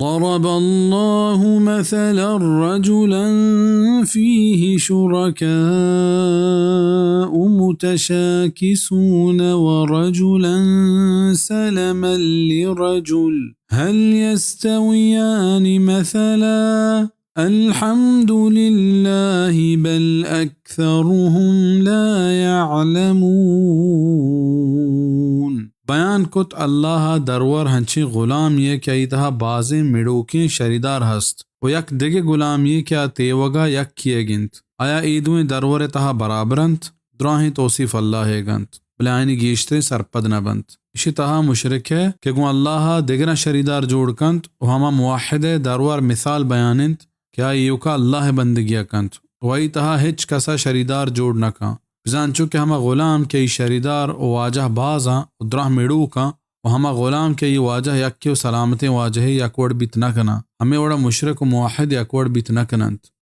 ضرب الله مثلا رجلا فيه شركاء متشاكسون ورجلا سلما لرجل هل يستويان مثلا الحمد لله بل أكثرهم لا يعلمون۔ بیان کت اللہ ءَ درور ہنچیں غلامی ءَ کہ آئی تہا بازیں مڑوکیں شریدار ہست و یک دگہ غلامی ءَ کہ آ تیوگا یکے ئیگ انت۔ آیا اے دوئیں درور ءِ تہا برابر انت؟ دراہیں توصیف اللہ ئیگ انت، بلے آیانی گیشتریں سرپد نہ بنت۔ ایشی تہا مشرک ءِ کہ گوں اللہ ءَ دگراں شریدار جوڑ کنت و ہما موحد ءِ درور مثال بیان انت کہ آ ایوکا اللہ ءِ بندگی ءَ کنت و آئی تہا ہچ کس ءَ شریدار جوڑ نہ کن۔ بزاں انچو کہ ہما غلام کہ آئی شریدار و واجہ باز آں و دراہ مڑوک آں و ہما غلام کہ آئی واجہ یکے و سلامتیں واجہے یک وڑ بیت نہ کناں، ہمے وڑا مشرک و موحد یک وڑ بیت نہ کننت۔